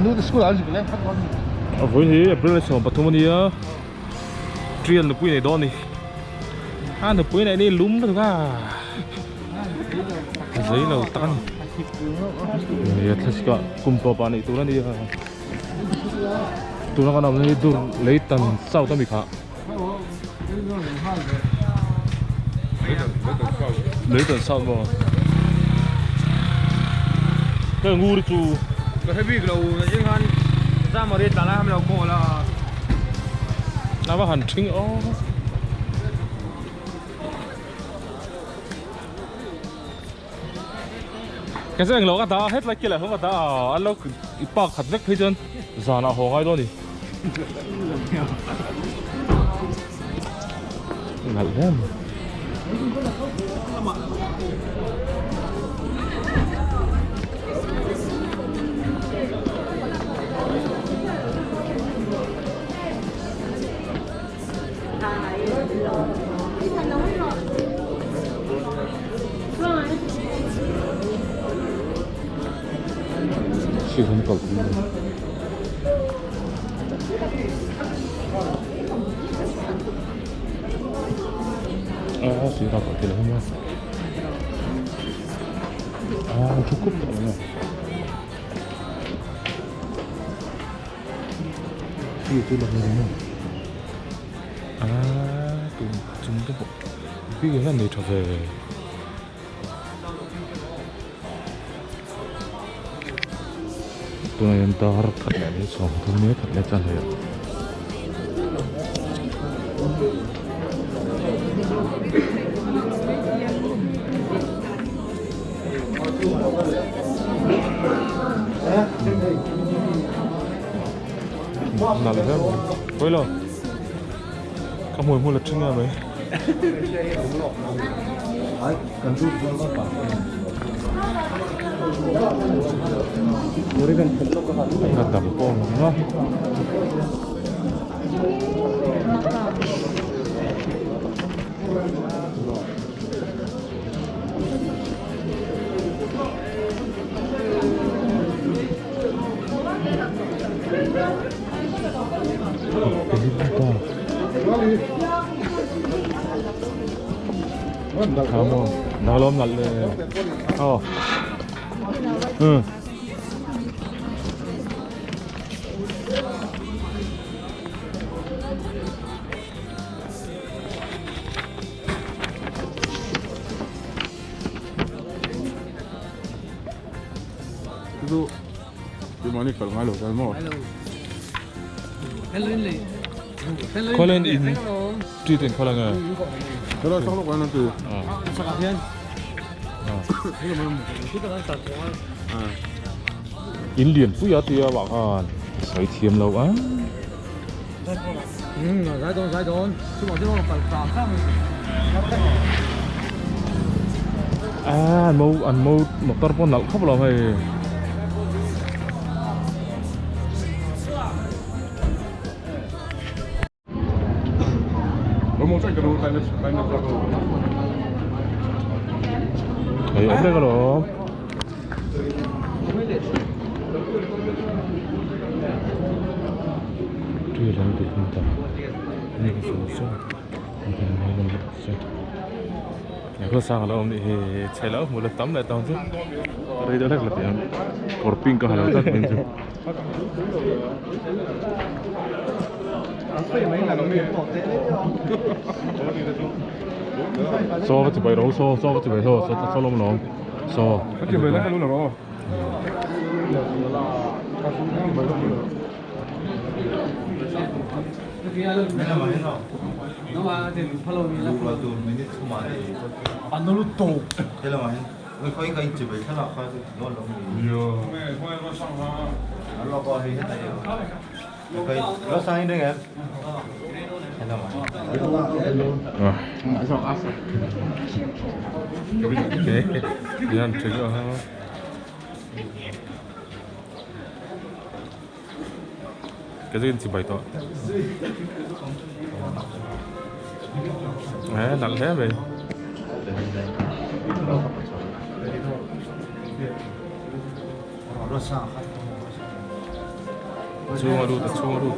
A vawiin hi April ni 13 a nia Trial nupui nei dawn a ni a nupui neih ni lum lutuk a zei lo tak a ni nia thlasik ah kum tawp ah neih tur a nia tuna kan awmna hi dur lei tan south a mi kha lei tan south maw ka ngur chu ka hre bik lo na zing khan Zamari tlan lai ham lo call a a va han thing aw Ka zeng lo ka dah a hetlai kil ah hian ka dah a an lo i park khat vek phei chuan zan ah haw ngai dawn a ni nalh hle a ni. Sir an kal pui a a sir a kal thei lo a a thu khup tawh mai a. Khi chu lang lo maw aaa tun chung te pawh bik hian nei tha ve tunah hian dar khat leh mai 30 nia khat leh chuan hei Nalh hle mai pawi lo ka hmui hmul a thing em mai a dang pawh a awm ang a. Dang lawm nalh le aw ừ Chu chu mahni kal ngai lo tal maw? Khawlen in ṭi ten khawla nge? Hello sang lawk an ti. In lian pui a tia vah khan sawi thiam lo a. A an mo an mo motor pawh nalh khawp lo hei. Hei awm reng alawm. Tui lam tih hun ta ni ka sawi sawi a khaw sang alo awm nih hi chhe lo hmuh la tam leh tawng chu rei deuh hlek la tih ang kawr pink ka ha lo tlat mai chu. Saw ka ti bai ro saw saw ka ti bai saw saw saw lawm lawm saw Ka ti bai la ka lu la ro. Yan chego ha. Cái gì chỉ bày tỏ. Đấy, nặng thế vậy. Chhung a lut a chhung a lut.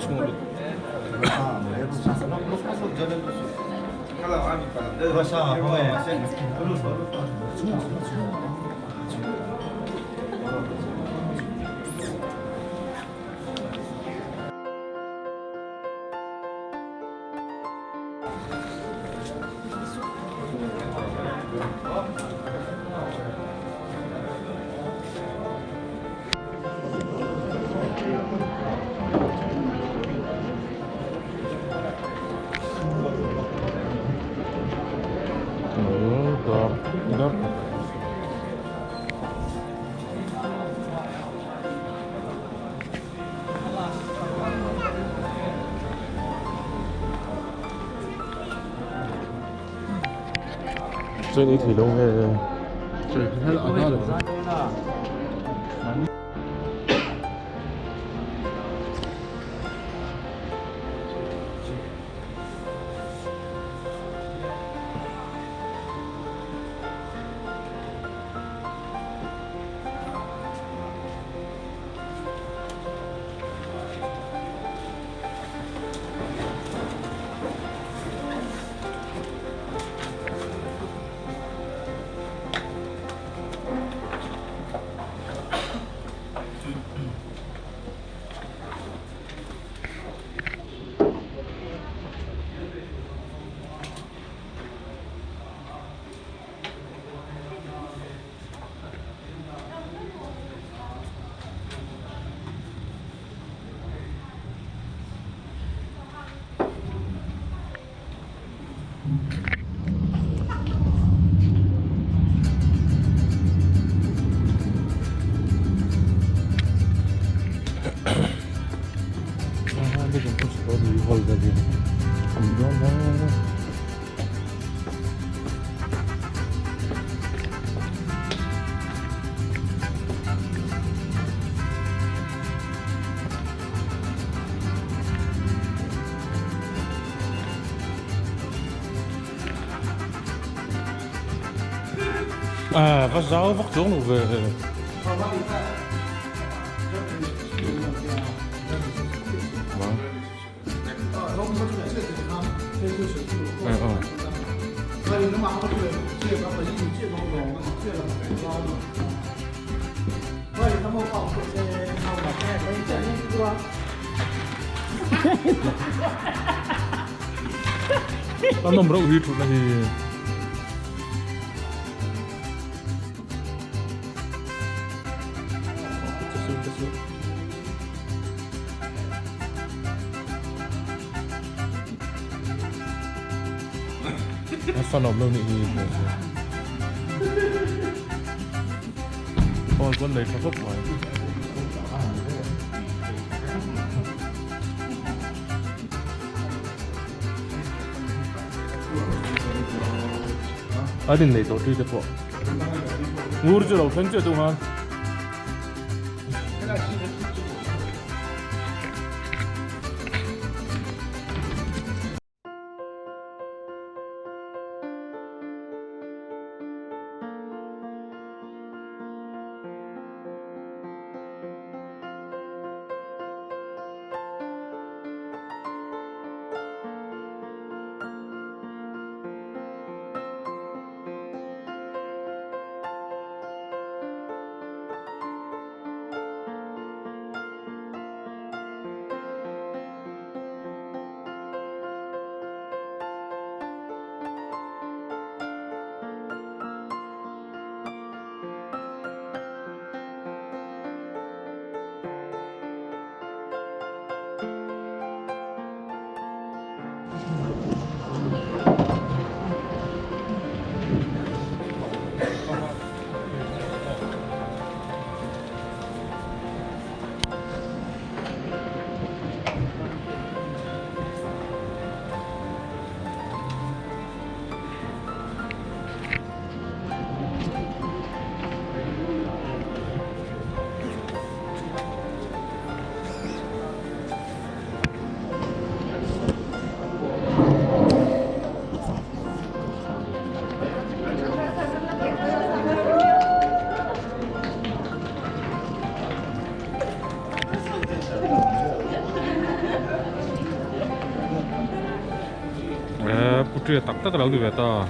Chhung a lut. Chaw ei thei lo nge? À, có rau vắt xuống được về. Vâng. An awm reuh hi thutna hi. A fan awm lo nih hi. Aw chuan lei tha khawp mai. A din nei tawh tui te pawh. Ngur chu lo thleng chiah tung a. Tia tak tak a lo ni ve ta.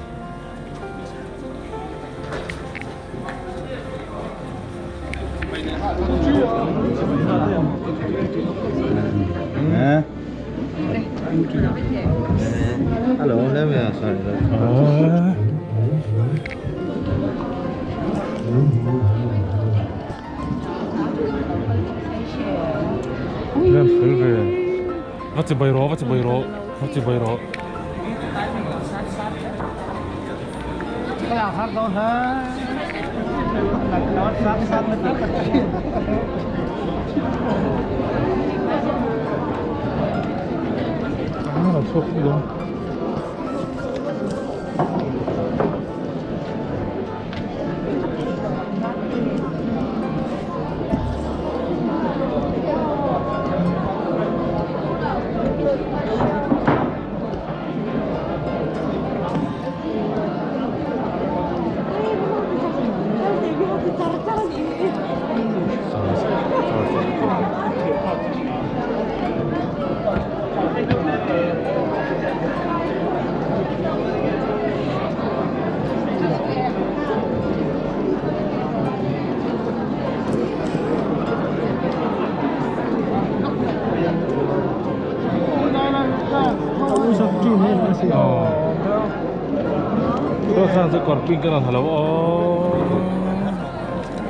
Lem fel ve. Va chi bai rawh, va chi bai rawh, va chi bai rawh. Ah, chhuak thei dawn. Tôi sang kawr pink ka rawn ha lo aw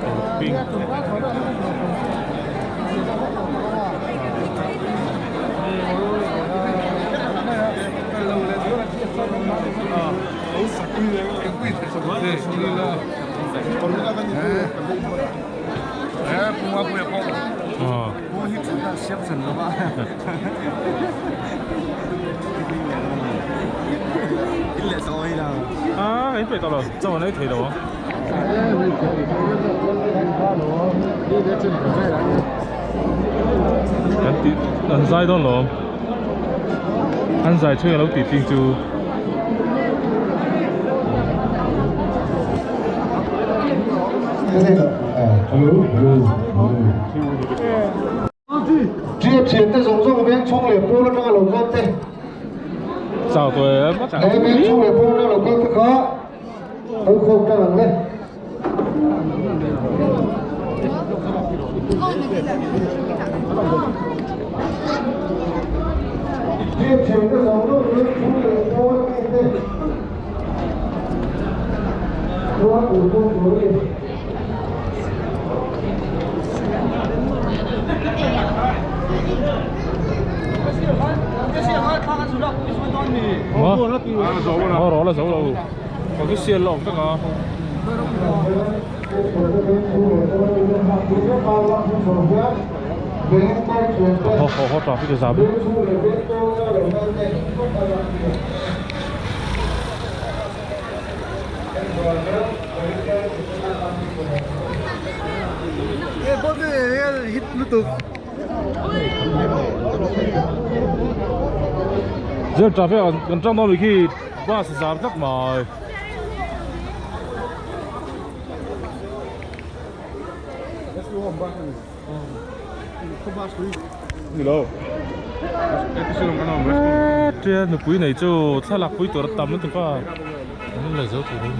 kawr pink. A in peih tawh lo chaw an ei thei lo ang. Kan tih an zai dawn lo an zai chhung a lo tih ping chu. Triap thian te zawng zawng veng chhung leh pawl atanga lo kal te. Chau tawh em? He veng chhung leh pawl atanga lo kal te kha kal khawm tlang ang le. Triap thian te zawng zawng veng chhung leh pawl ami te chuan ur pawm tur a ni. Maw rawh la zo lo ka chu sial lawk vek a. Haw haw haw traffic a zam. Zir traffic ah kan tang dawn khi bus a zar tlat mai. Tia nupui nei chu thlalak pui tur a tam lutuk a an la zo thei dawn.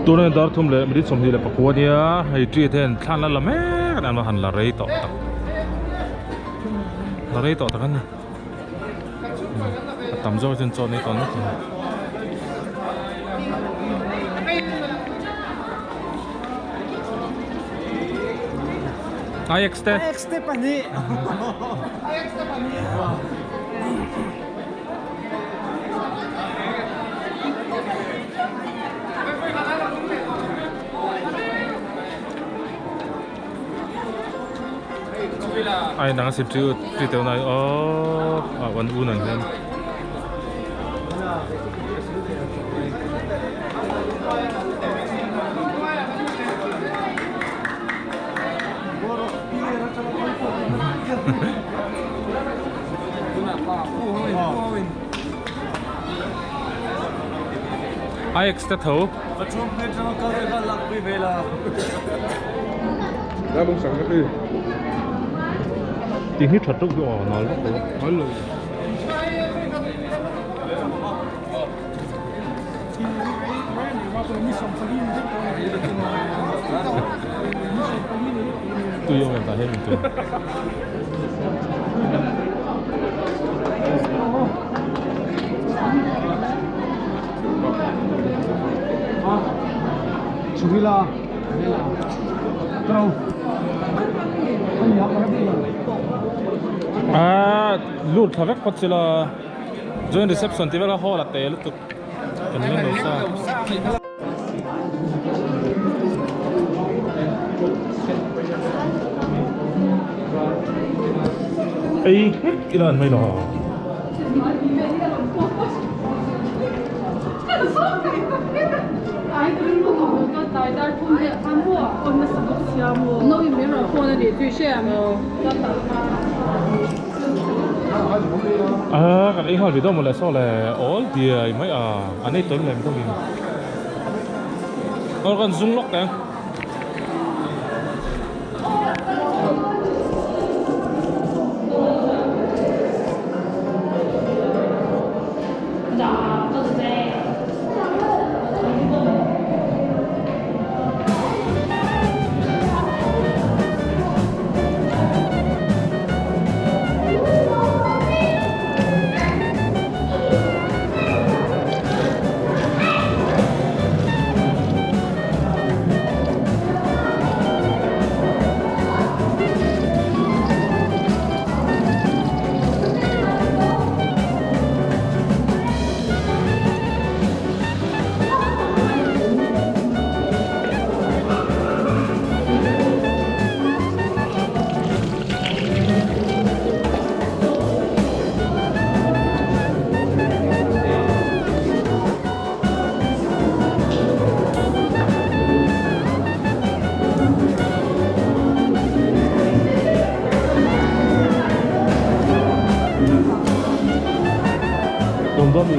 Tuna dar thum leh minute 29 ania hei tree te hian thlan la la mek a ni han la rei tawh tak la rei tawh tak a ni a tam zawk chuan chaw an ei tawh mek a ni. Ajax te. Ajax te pahnih. Ajax te pahnih. Ai nang sim chu ti teu nai aw a wan u nan hian. Ix te tho. Tih hi that reuh hi aw nal vak lo. Tui awm em tah hian min tum. Ah lut thla vek phawt sila joint reception tih vel a hall a te lutuk kan la lo sa. Ei nghet ila an mai lo. A kan ei nghal ve dawn mawle saw le awl diai mai a an ei tawn lem dawngin aw kan zung lawk teh ang. Awm dawn mi?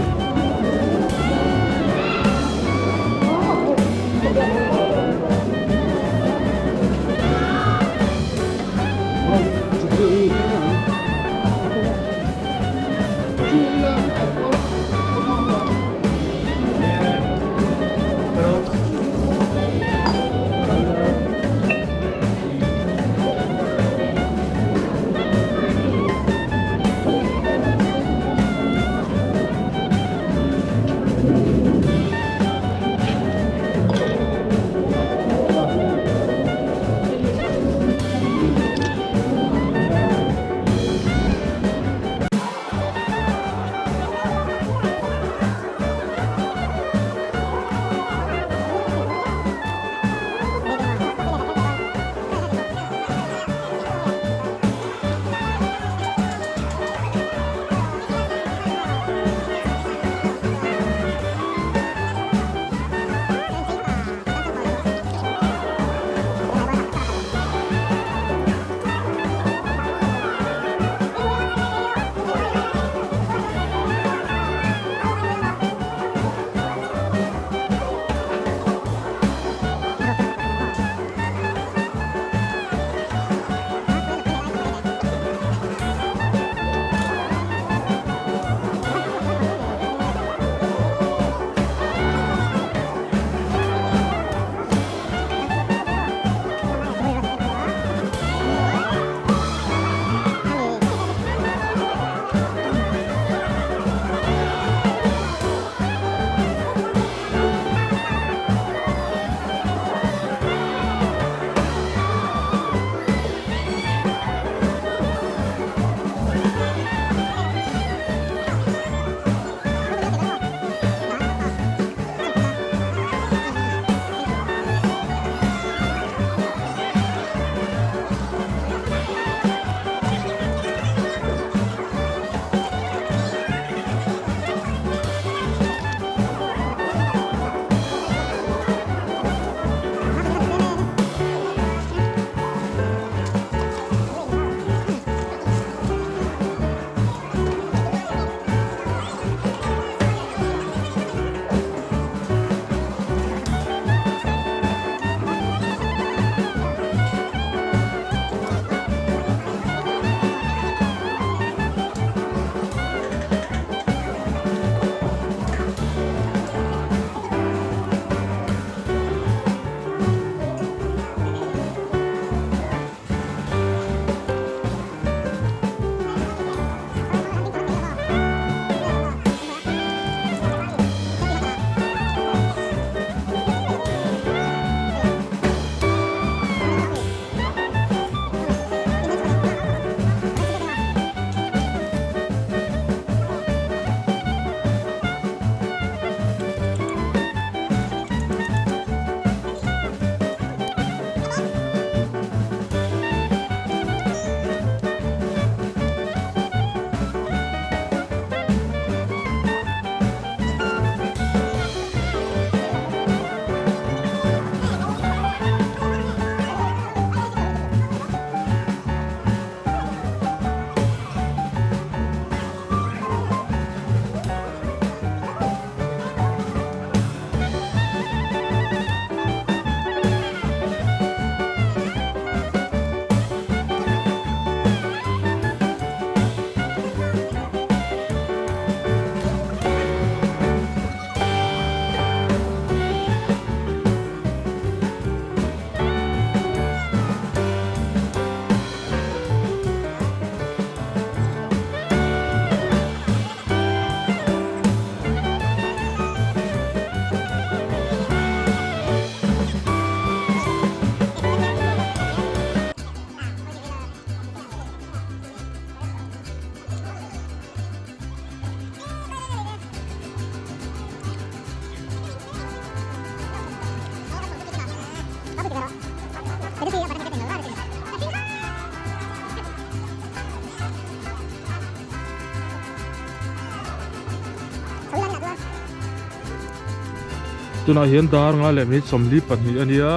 Tunah hian dar nga leh minute 42 a nia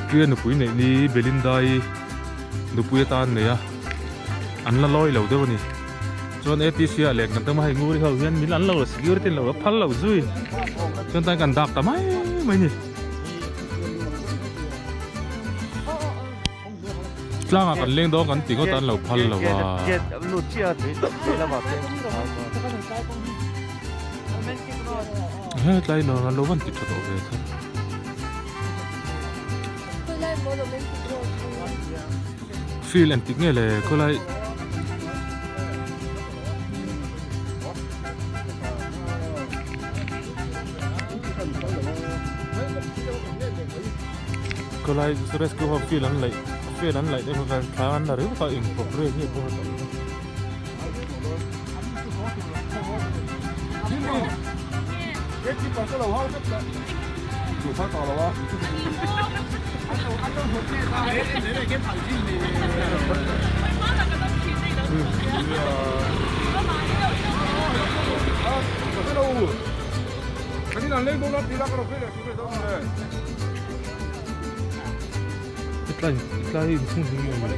Tia nupui neih ni Belinda-i nupui atan nei a an la lawi lo deuh a ni chuan A_T_C ah leh kan tum a hei nguri ho hian min an lo la security an lo la phal lo zui chuan tan kan dak ta mai mai a ni. Tlangah kan leng dawn kan ti ngawt a an lo phal lo a. He tlai nuam an lo van ti tha tawh ve kha. Field an tik nge le khawlai. Khawlai rescue ho field an laih field an laih te kha thla an la ringawt a inkawp reng hi a bawk a. Tlai tlai inchhung hi nge ni?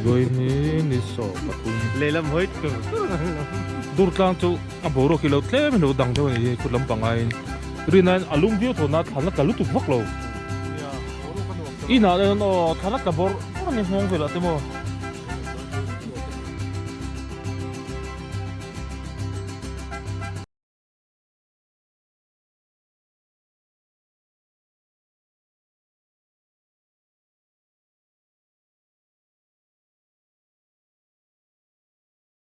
Vawiin hi ni 13 Lehlam hawi tur Durtlang chu a boruak hi lo tlem in lo dang deuh a ni hi khut lampang aiin Rinain a lum viau thawn a thlan a tla lutuk vak lo. Inah chuan aw thlan a tla bawrh bawrh a ni nghawng velah te maw.